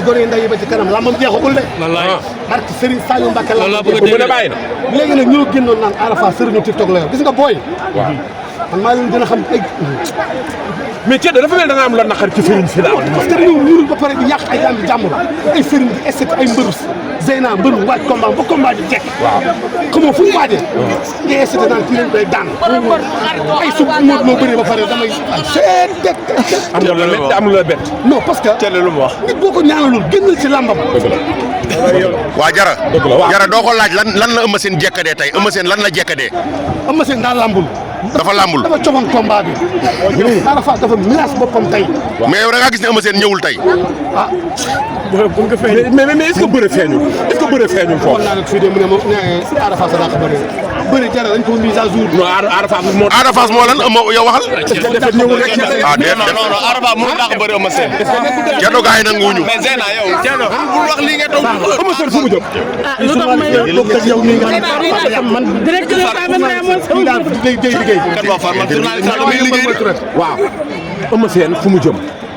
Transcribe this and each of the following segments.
ci gone nday ba ci kanam lambam jeexagul de. wallaay barke Serigne Saliou Mbacké loolu laa bëgg a dégg bàyyi na. léegi nag ñoo génnoon naan Arafa sëriñu TikTok la yor gis nga booy. waaw man maa leen gën a xam ay. mais Thierno dafa mel da nga am la naqar ci sëriñ si daaw. parce que dañoo ñuul ba pare di yàq ay ànd jàmbur ay sëriñ di esthète ay mbërus Zeyna mbëru waaj combat ba combat di jekk. waaw xamoo fu mu waajee. ngay esthète naan kii lañ koy daan. ay suuf moo bëree ba pare damay. am nga loolu bett am nga loolu bett. non parce que. Thierno lu mu wax. nit boo ko ñaanalul génnal ci làmbam. waa Jara. dëgg la waaw Jara doo ko laaj lan la Eumeu Sène jekkadee tey Eumeu Sène lan la jekkadee. Eumeu Sène daa làmbul. dafa làmbul dafa cofoon combat bi. Arafa dafa menace boppam tey. mais yow da ngaa gis ne Eumeu Sène ñëwul tey. ah. mais est-ce que bëre feeñul est-ce que bëre feeñul foofu. xool naa nag fii de mu ne ma ne Arafa sa dàq bëri bëri Jara dañ ko mise à jour. non Arafa moo. Ada Fass moo lan yow waxal. dafa ñëwul rek. ah déet non Arafa mënul dàq bëri Eumeu Sène. Thierno gars yi nanguwuñu. mais Zeyna yow Thierno bul wax lii nga toog. Eumeu Sène fu mu jëm. lu tax may yow mii nga man directeur day liggéey. kan moo far man journaliste la muy liggéey. waaw Eumeu Sène fu mu jëm.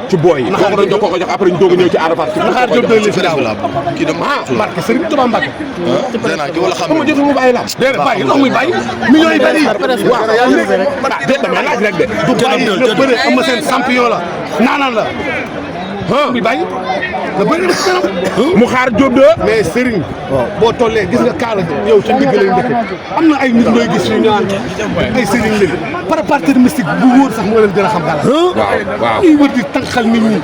ci booy yi. kooku dañ ko jox après ñu doog a ñëw ci Ada Fass. Naxaar Diop doy li fi daaw. kii dama Mbacke Serigne Touba Mbacke. Zeyna kii wala xam Eumeu jotul mu bàyyi la. déedéet bàyyi ndox muy bàyyi. millions yi bëri. waaw déet damay laaj rek de. du bàyyi la bëre Eumeu Sène champion la naanaan la. muy bàyyi la bëri na ci kanam. mu xaar Diop de. mais Serigne. boo tollee gis nga kaala yow ci ndigg lay ndëkk am na ay nit ñooy gis yu ñu naan ay Serigne lañu préparateur mystique bu wóor sax moo leen gën a xam dara. waaw ñuy wër di tànqal nit ñi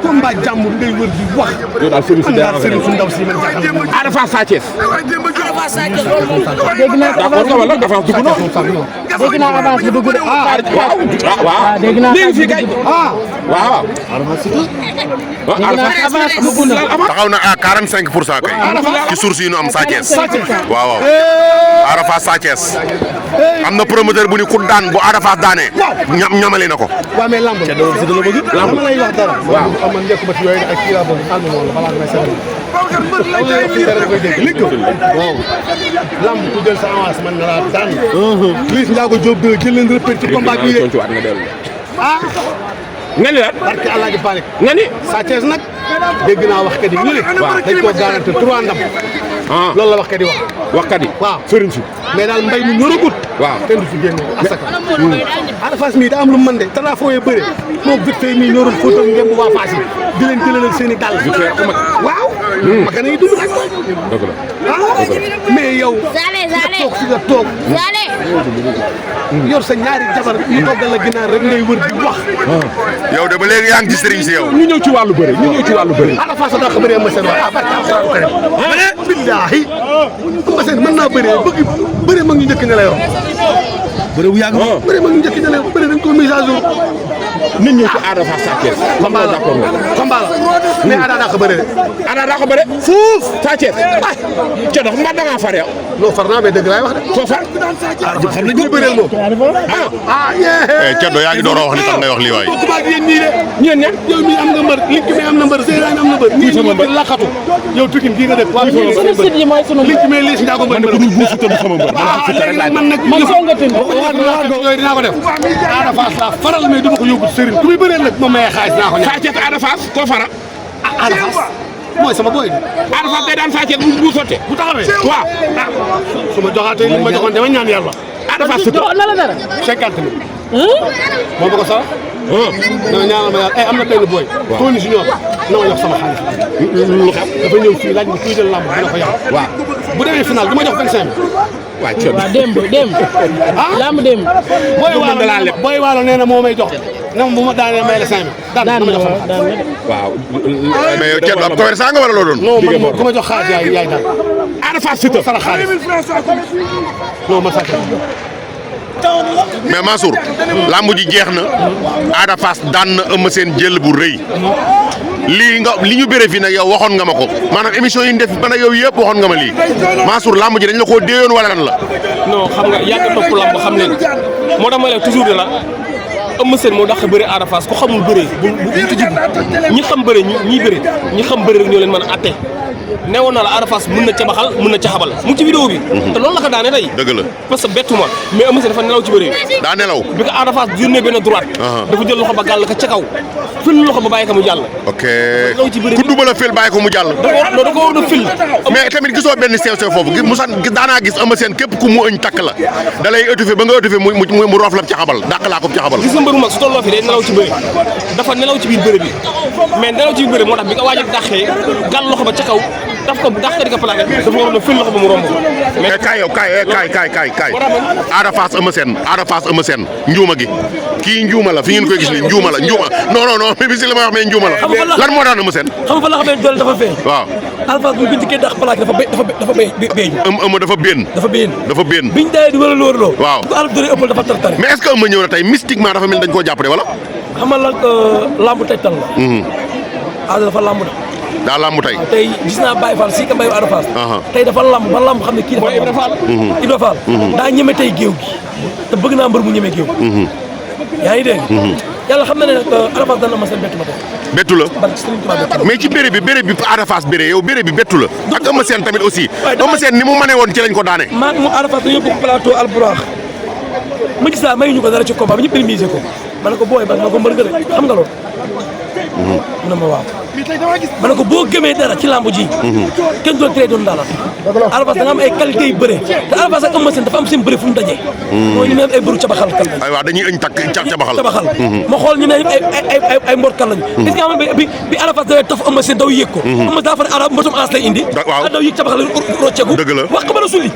combat jàmbur ngay wër di wax. yow daal Serigne si daal Serigne su ndaw si man jaaxal. Ada Fass Sa Thiès. dégg naa d'accord nga wala avance dugg na. dégg naa avance bi dugg de. waaw dégg naa léegi fii kay. waaw. avance dugg na. taxaw na à 45% kay. ci source yi nu am Sa Thiès. waaw waaw. Ada Fass Sa Thiès. am na promoteur bu ni ku daan bu Ada Fass daanee. ñamale na ko. waaw mais lamb la lamb lay wax dara. waaw xam nga njëkk ba ci yooyu ak kii laa bëgg ànd moom la balaa nga may seetlu. waaw lamb ku jël sa avance man na laa daan. Liss Ndiago Diop de jël leen repère ci combat bi de. ah. nga ni la. barke Alaaji Paalik. nga ni. Sa Thiès nag dégg naa wax kat yi ñu ne. waaw dañ koo garanti 3 ndam. loolu la wax kat yi wax. waxkat yi. waaw sëriñ si. mais daal mbay mi ñoragut. waaw kenn du fi génne asaka. Ada Fass mii daa am lu mu mën de te daa fooyee bëre moom vite fait mii ñorul fóotal ngeen bu waa Fass yi di leen jëlalal seen i dàll. waaw. ma gën a dund rek. dëgg la. mais yow. nga toog fi nga toog. yor sa ñaari jabar ñu toggal la ginnaaw rek ngay wër di wax. yow de ba léegi yaa ngi ci sëriñ si yow. ñu ñëw ci wàllu bëre ñu ñëw ci wàllu bëre. Ada Fass daa ko bëree Eumeu Sène waaye barke alxuraan karim. billaahi Eumeu Sène mën naa bëree bëgg bëree mag ñu njëkk ne la yor. bëre bu yàgg bëre mag ñu njëkk ne la yor bëre dañ ko mise à jour. nit ñëw ci Ada Fass Sa Thiès. combat la combat la mais Ada daa ko bëree. Ada daa ko bëre. fuuf Sa Thiès. ay ca dox mbaa da ngaa far yow. non far naa mais dëgg laay wax de. foo far. xam nañ ko bëreel moom. Ceddo yaa ngi door a wax li tax ngay wax lii waay. bokk baag yéen ñii de. ñeen ña. yow mii am nga mbër Link mi am na mbër Zeyna am na mbër. ñii ñu ngi laqatu. yow Pikine kii nga dëkk. waaw sunu site yi mooy sunu Link mi Liss Ndiago mbër. man de ku dul buusu tëdd sama mbër. léegi nag man nag. man soo nga tënd. yooyu dinaa ko def. Ada Fass laa faral mais du ma ko yóbbu Serigne ku muy bëreel nag moom may xaalis naa ko ñaan. Sa Thiès Ada Fass koo fara. Ada Fass mooy sama boy bi. Ada Fass day daan Sa Thiès bu sottee. bu taxawee waaw. su ma joxaatee li ma joxoon dama ñaan yàlla. Ada Fass surtout. joxoon na la dara. 50 000. moo ma ko sax. dama ñaanal ma yàlla am na benn boy. waaw Tony Junior na ma jox sama xaalis. lu xam dafa ñëw fii laaj ma kuy jël lamb dina ko yàq. waaw. bu demee final du ma jox 25 000. waa Ceddo. waaw démb. lamb démb. booy waalo nee na moo may jox. ne ma bu ma daanee may la 5 000. daan na ma jox sama xaalis. waaw. mais yow Ceddo ab commerçant nga wala loo doon. non man ku ma jox xaalis yaay daan. Ada Fass surtout. sara xaalis. non ma sàcc. mais Mansour. lamb ji jeex na. Ada Fass daan na Eumeu Sène jël bu rëy. li ñu béré fii nag yow waxoon nga ma ko maanaam émission yi ñu def man ak yow yëpp waxoon nga ma lii Mansour lamb ji dañ la koo déyoon wala lan la. non xam nga yàgg topp lamb xam leen moo tax ma ne toujours de la Eumeu Sène moo dàq bëre Ada Fass ku xamul bëre bu ci jub ñi xam bëre ñi bëre ñi xam bëre rek ñoo leen mën a atte neewoon naa la Ada Fass mën na cabaxal mën na caxabal mu ngi ci vidéo bi te loolu la ko daane tey dëgg la parce que bettu ma mais Eumeu Sène dafa nelaw ci bëri daa nelaw bi ko Ada Fass jurne benn droite dafa jël loxo ba gàll ko ca kaw fil loxo ba bàyyi ko mu jàll ok nelaw ci bëri ku dubala fil bàyyi ko mu jàll da ko war na fil mais tamit gisoo benn sew foofu Moussa daanaa gis Eumeu Sène képp ku mu ëñ takk la da lay étouffé ba nga étouffé mu roof la ci xabal dàq laa ko ci xabal gis nga mbëru mag su tolloo fi day nelaw ci bëri dafa nelaw ci biir bëri bi mais nelaw ci biir bëri moo tax bi nga waaj a dàqee gàll loxo ba ca kaw daf ko dàq di ko plaqué dafa waroon na fil loxo ba mu romb mais kaay yow kaay Ada Fass Eumeu Sène njuuma gi kii njuuma la fi ngeen koy gis ni njuuma non bi si li may wax mais njuuma la lan moo daan Eumeu Sène xam nga fa la xamee doole dafa feeñ waaw Ada Fass bu biñ dikkee dàq plaqué dafa béy Eumeu dafa béen biñ dayee di wëraloo waaw bu Ada doole ëppal dafa tartari mais est-ce que Eumeu ñëw na tey mystiquement dafa mel dañ koo jàppale wala xamal la lamb tegtal la Ada dafa lamb na daa lamb tey gis naa Baye Fall si ka Baye Ada Fass tey dafa lamb ba lamb xam ne kii dafa Ibra Fall daa ñeme tey géew gi te bëgg naa mbër mu ñeme géew yaa ngi dégg yàlla xam na ne nag Ada Fass dana ma seen bettu ma tey bettu la mais ci béréb bi Ada Fass béré yow béréb bi bettu la ak Eumeu Sène tamit aussi Eumeu Sène ni mu mënee woon ci lañ ko daane maa ngi mu Ada Fass dañoo bokk plateau Alburax ma gis naa mayuñu ko dara ci combat bi ñu périmé ko ma ne ko booy ba ma ko mbër nga de xam nga loolu mu ne ma waaw ma ne ko boo gëmee dara ci lamb ji kenn doon tere doon daala Ada Fass da nga am ay qualité yu bëre te Ada Fass ak Eumeu Sène dafa am seen bëre fu mu dajee mooy ñu ne ay bëru cabaxal kal ay waaw dañuy ëñ takk cabaxal ma xool ñu ne ay mbot kal lañu est-ce que xam nga bi Ada Fass dawee taf Eumeu Sène daw yéeg ko Eumeu daa fa ne Ada mbotum aas lay indi daw yéeg cabaxal rocceegu dëgg la wax ko ba la sulli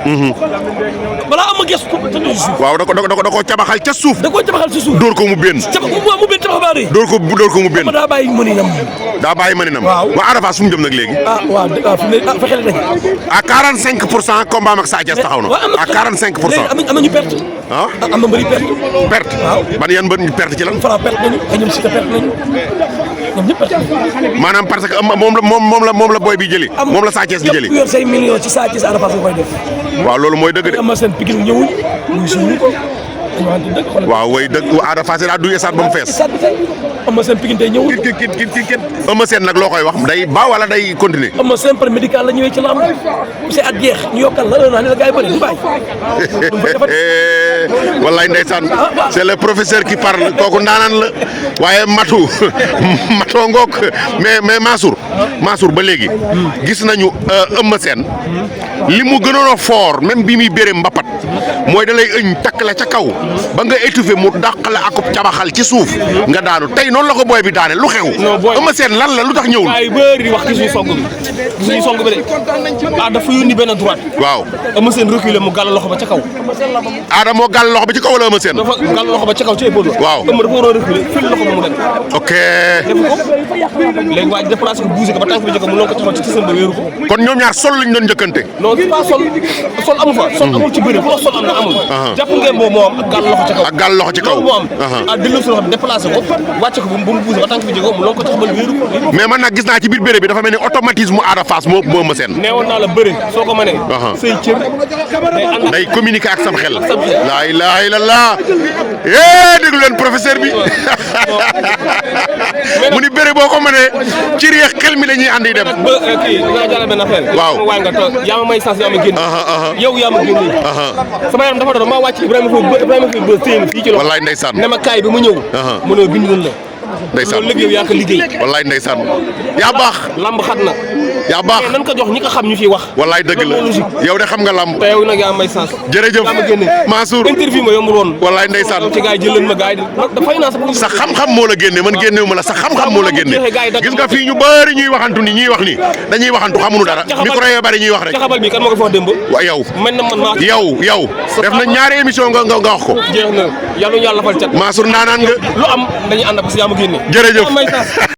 balaa am gestu ko te du suuf waaw da ko cabaxal ca suuf da ko cabaxal ci suuf dóor ko mu bénn mu benn cabaxal baa rëy dóor ko mu bénn daa bàyyi mëninam waaw Ada Fass fu mu jëm nag léegi waaw fi mu ne fexeel dañ à 45% combat ak Sa Thiès taxaw na à 45%. léegi am na ñu perte. am na mbëri perte. waaw ban yan mbër ñu perte ci lan. Franc perte nañu ay ñoom si perte nañu ñoom ñëpp perte nañu. maanaam parce que moom la booy bi jëli. moom la Sa Thiès di jëli. képp ku yor say millions ci Sa Thiès Ada Fass nga koy def. waaw loolu mooy dëgg de. am na seen Pikine ñëwuñ ñu suñu ko. waaw way dëgg Ada Fass daa duy esaat ba mu fees. Eumeu Sène Pikine tey ñëwul. Eumeu Sène nag loo koy wax day ba wala day continuer. Eumeu Sène par médical la ñëwee ci lamb bu see at jeex ñu yokkal la naa ne la gars yi bëri du bàyyi. wallaay ndeysaan c'est le professeur qui parle kooku ndaanaan la waaye matoo ngoog mais Mansour ba léegi gis nañu Eumeu Sène li mu gënoon a fort même bi muy béré mbapat mooy da lay ëñ takk la ca kaw ba nga étouffé mu dàq la akub cabaxal ci suuf nga daanu tey noonu la ko booy bi daane lu xew. Eumeu Sène lan la lu tax ñëwul. ay bëri di wax ci suñu song bi gisuñu song bi de dafa yónni benn droite. waaw Eumeu Sène reculé mu gàll loxo ba ca kaw. Ada moo gàll loxo ba ci kaw wala Eumeu Sène. dafa gàll loxo ba ca kaw ci épaule la. waaw Eumeu dafa waroon a reculé fil loxo ba mu dem. ok. def ko léegi waa ji déplacé ko bougé ko ba tànk bi jóge mu loo ko taxaw ci tisam ba wéeru ko. kon ñoom ñaar sol lañ doon njëkkante. non c'est pas sol amu fa. sol amul ci bëri bu sol am na amul. jàpp ngeen boobu moo am ak gàll loxo ca kaw. ak gàll loxo ci kaw loolu moo am. delloo si loxo bi déplacé ko wàcce ko ba mu bougé ba tànk bi jóge mu loo ko tax ba wéeru ko. mais man nag gis naa ci biir béréb bi dafa mel ni automatisme Ada Fass moo Eumeu Sène. neewoon naa la bëri soo ko mënee. say cër day ànd day communiquer ak sam xel. sam xel laa ilaaha illallaah déglu leen professeur bi mu ni bëri boo ko mënee ci réex xel mi la ñuy ànd yi dem. ba kii nga jàllale benn affaire. waaw waaye nga toog yaa ma may sens yaa ma génn. yow yaa ma génn. sama yaram dafa doon maa wàcc Ibrahima Faye ba téye fii ci loxo. wallaay ndeysaan ne ma kaay bi mu ñëw. mu ne bind nañ la. ndeysaan loolu liggéey yaa ko liggéey. wallaay ndeysaan yaa baax. lamb xat na. yaa baax nan ko jox ñi ko xam ñu fiy wax. wallaay dëgg la yow de xam nga lamb. te yow nag yaa may sens. jërëjëf Mansour interview ma yombul woon. wallaay ndeysaan ci gars yi jël leen ma gars yi dafay naa sa xam-xam moo la génne man génnewu ma la sa xam-xam moo la génne gis nga fii ñu bëri ñuy waxantu ni ñuy wax ni dañuy waxantu xamuñu dara micro yee bëri ñuy wax rek. caxabal bi kan moo ko fi wax démb. waaw yow. man na man maa. yow def na ñaari émission nga wax ko. jeex na yàlla ñu yàlla fal cat. Mansour ndaanaan nga. lu am dañuy ànd parce que yaa ma génne. jërëjëf